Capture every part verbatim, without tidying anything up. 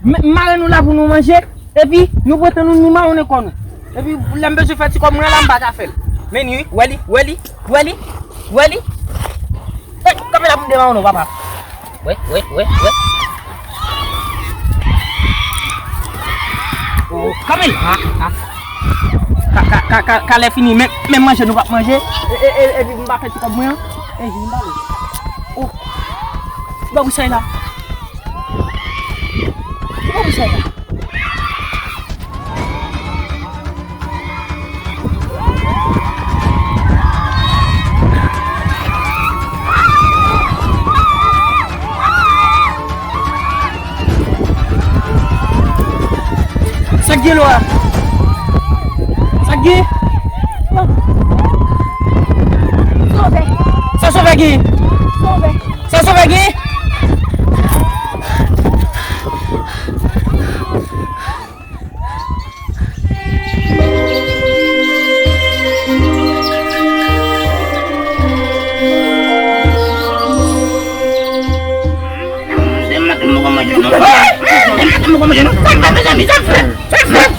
M, m mare nou la pou nou manje, epi nou pran tan nou, nou mawonn kò nou. Epi lè m bezwen fè ti kòb mwen la, m pa ka fè l. Men li, wi, wè li, wè li, wè li, wè li. Ey, kanpe la pou m demawonn ou, papa. Wè, wè, wè, wè. Oh, kanpe la. Ah, ah. Ka, ka, ka, ka, ka lè fini, men, men manje nou p ap manje. E, e, e, epi m pa fè ti kòb mwen an. E, vin m pale. Oh. Ba wi sa la. Ba wi sa la. Sa k gen lò a? Sa k gen? Sovè. Sa sovè gen? Sovè. Sa sovè gen?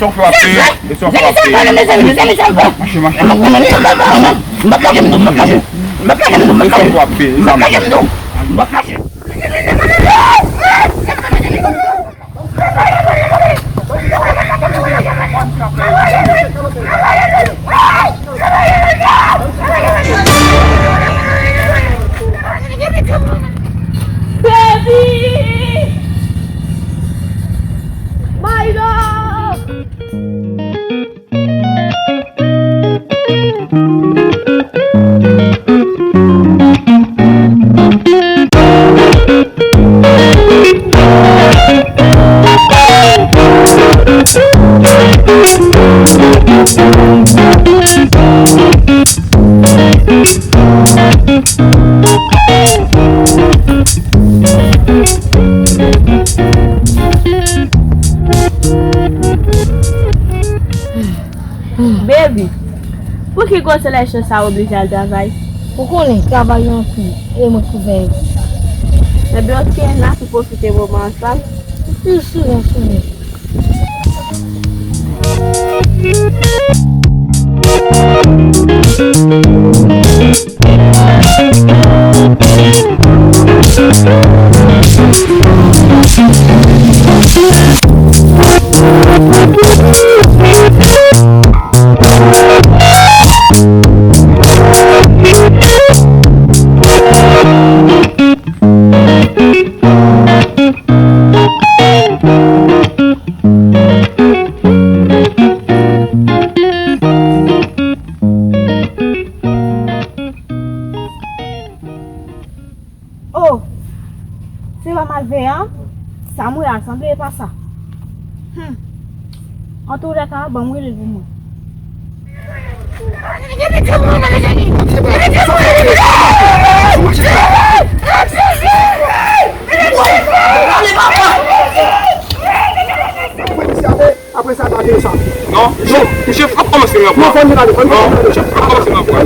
Sa w frape, e sa w frape. Mache, mache. E sa w frape, e sa w frape. Baby! My love! Baby, pou ki gwosè lèchan sa w oblije al travay? Ou konnen, travay yo anpil, e mwen k pou fè yo. Ebyen, oke, n a tou pwofite moman ansanm. Tou souvan, souvan. Oh, se pa malveyan, sa m wè a sanble e pa sa. Hmm. Antoulèka, ban m rele l pou mwen. Apre sa, n a veye sa. Non, chèf, chèf, ap kòmanse nan pwa. Non, fò n ale, fò n ale, chèf. Ap kòmanse nan pwa.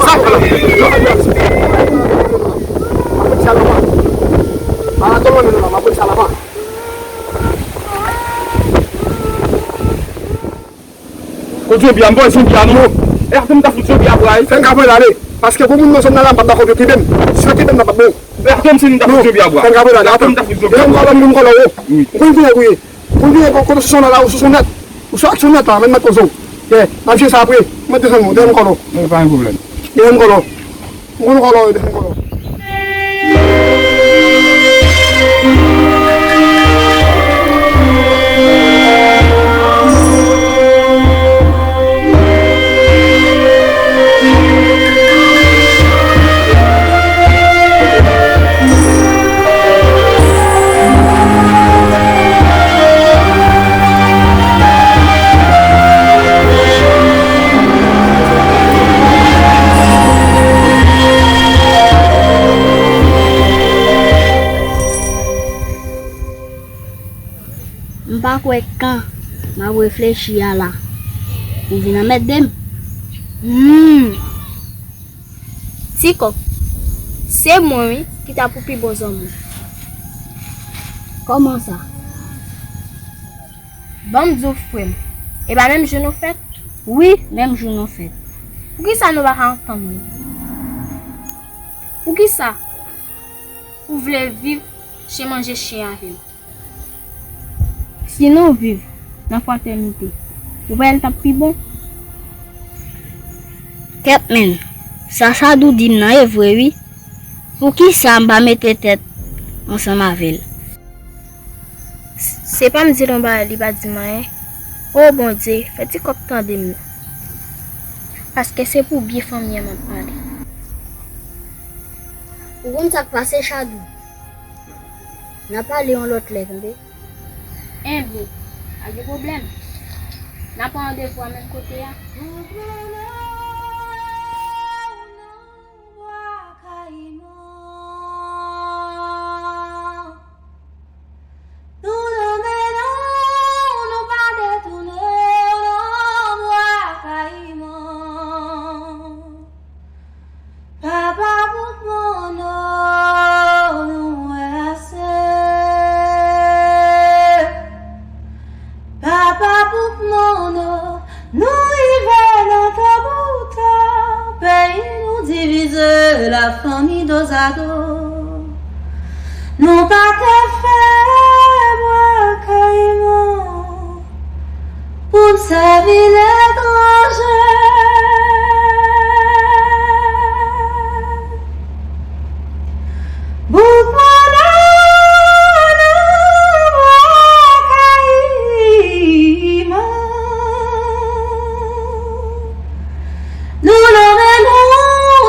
Sa fè la. Maraton mwen menm la, m ap wè sa laba. Kot zonbi a, m voye zonbi a non. E ap m ta fout zonbi a bwa. Fè n ka pran ale. Paske pou moun nan zòn nan la, m p ap dakò pou yo kenbe m. Si yo kenbe m nan, p ap bon. E ap m si m ta fout zonbi a bwa. Fè n ka pran ale. Atann. Yon kòlò, yon kòlò, o. Wi. Ou konn kote ou ye. Ou vin kon kote sou son la, ou sou son nèt. Ou sou aksyon nèt la, men mèt koze w. Kè, n ap jwe sa apre. Mwen desann ou, desann kòlò. Men pa gen pwoblèm. Desann kòlò. Mwen kòlò, desann kòlò. M pa kwè kan m ap reflechi a la, ou vin anmède m. Hmm. Ti kòk, se mwen wi ki ta pou pi bon zanmi w. Kòman sa? Ban m di w, frè m, e pa menm jou nou fèt? Wi, menm jou nou fèt. Poukisa nou pa ka antann nou? Poukisa ou vle viv chen manje chen avè m? Si nou viv nan fratènite, ou pa wè l t ap pi bon? Kèt men, sa Chadou di m nan e vre wi. Poukisa m pa mete tèt ansanm avè l? Se pa m di l yon bagay li pa di m anyen. O Bondye, fè ti kòk tande m nan. Paske se pou byen fanmi an m ap pale. Ou konn sa k pase, Chadou? N a pale yon lòt lè, tande. Enben, pa gen pwoblèm. N a pran randevou a menm kote a. Nou nan men nou, nou pa detounen w nan bwa kayiman. Papa boukman, nou wè ase. Papa boukman, nou rive nan tanboutan, peyi nou divize, lafanmi dozado. Nou pa te fè bwa kayiman pou n sèvi letranje. Boukman, nou bwa kayiman. Nou nan men nou,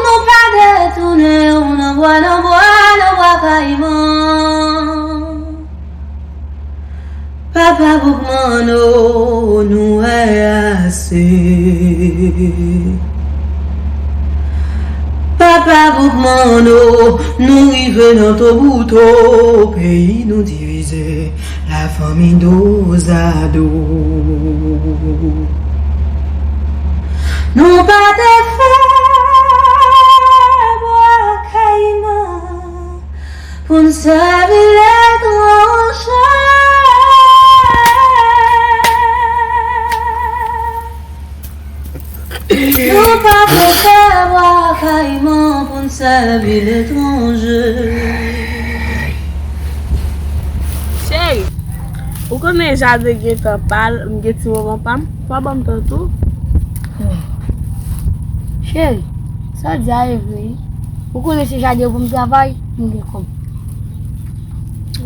nou pa detounen w nan bwa, nan bwa, nan bwa kayiman. Papa boukman, nou wè ase. Papa boukman, nou rive nan tanboutan, peyi nou divize, lafanmi dozado. Nou pa te fè bwa kayiman pou n sèvi letranje. Nou pa te fè bwa kayiman pou n sèvi letranje. Cheri, ou konnen jaden gen tan pa l, m gen ti moman pa m, fò w ban m tan tou. Cheri, sa w di a e vre wi. Ou konnen se jaden pou m travay, m gen kòb.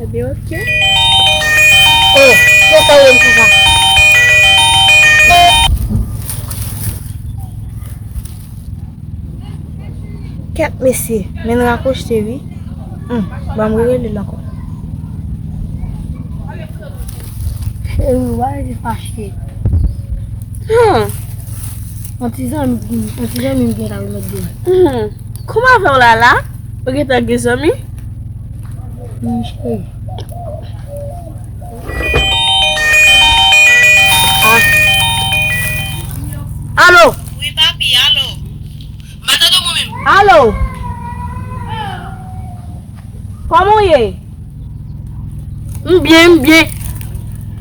Ebyen, oke. Oh, kiyès sa w rele m konsa? Kèt mesye, men n rakwochte wi. Hum, ban m rerele l ankò. Cheri, w pa rete fache. Hum. Yon ti zanmi, yon ti zanmi m gen la remèt de. Hum. Kòman avè w la la? Ou gentan gen zanmi? Wi, cheri. Ah. Alo? Wi, papi, alo. M pa tande w mwen menm. Alo? Kòman w ye? M byen, m byen.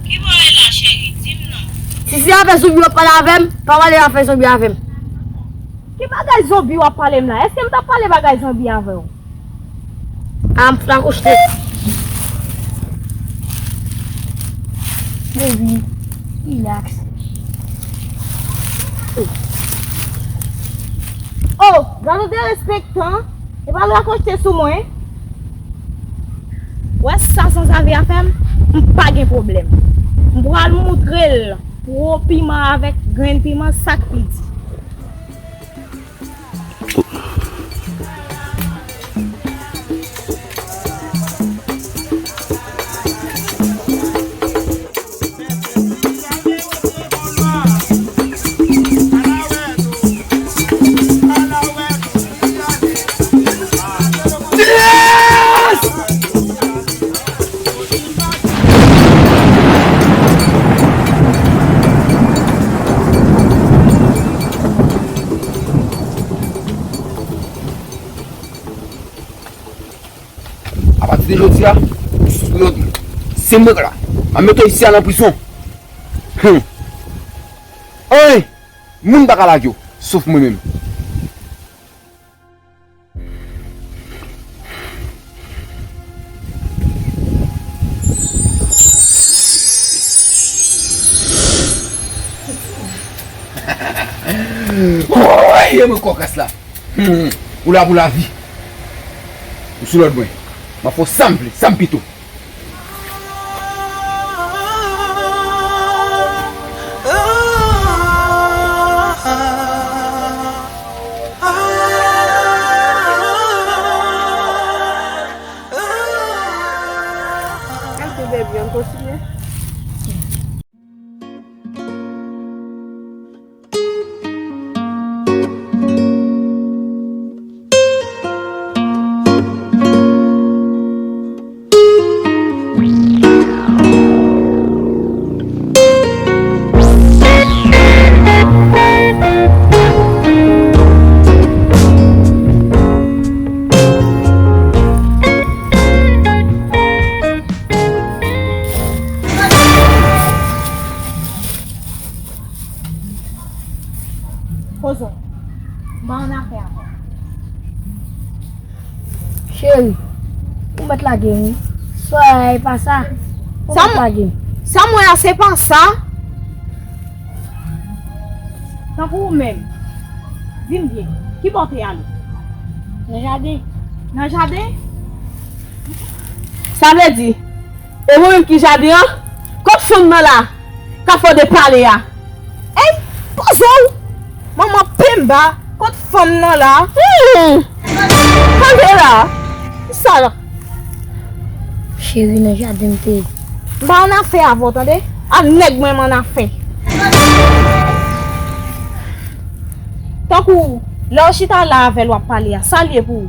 Ki bò w ye la, cheri? Di m non. Si se afè zonbi w ap pale avè m, pa pale afè zonbi avè m. Ki bagay zonbi w ap pale m la? Èske m t ap pale bagay zonbi avè w? A, m fout akouche. Baby, relax. Oh, gade w derespektan. Epa l rakwochte sou mwen. Wè sa sanzavi a fè m, m pa gen pwoblèm. M pral moutre l gwo piman avèk grenn piman sa k pi di. Apati de jodi a, ou sou yon dil. Se mwen k la. M ap mete w isi a nan prizon. Hum. Anyen! Moun pa ka lage w, sof mwen menm. Woy, e mwen kòkas la. Hmm, ou la pou lavi. Ou sou lòd mwen. M ap fè w sa m vle, sa m pito. Gade bèbè, ann kontinye. Pozo, m pa annafè avè w. Cheri, ou mèt lage m wi. Sa a e pa sa. Ou mèt lage m. Sa m wè a se pa sa. Tankou ou menm. Di m byen, ki bò w te ale? Nan jaden. Nan jaden? Sa vle di, e mwen menm ki jaden an? Kot fanm nan la k ap fè w de pale a? Ey, poze w! Manman penba, kot fanm nan la? Hmm! Tande la! Kisa la? Cheri, nan jaden m te ye. M pa annafè avè w, tande? A nèg mwen m annafè. Tankou lè w chita la avè l w ap pale a, sa l ye pou ou?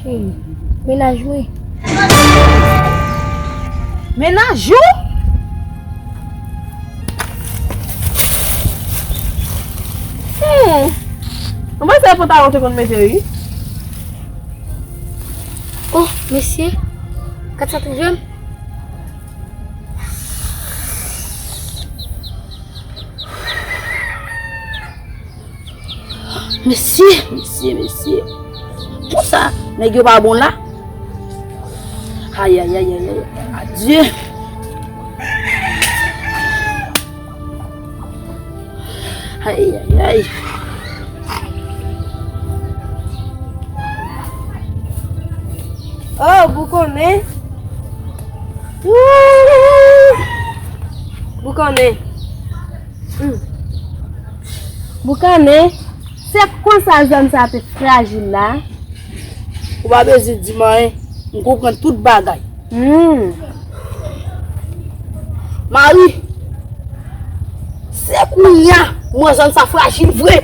Cheri, mennaj mwen. Mennaj ou? Hmm. Mwen panse se pantalon te konn mete wi. Oh, mesye, gad sa te jwenn. Mesye, mesye, mesye. Konsa, nèg yo pa bon la. Ayayayayay. Adye. Ayayay. Oh, boukannen. Wouy! Boukannen. Hmm. Boukannen, se konsa zòn sa te frajil la. Ou pa bezwen di m anyen, m konprann tout bagay. Hmm. Mari, se kounye a m wè zòn sa frajil vre.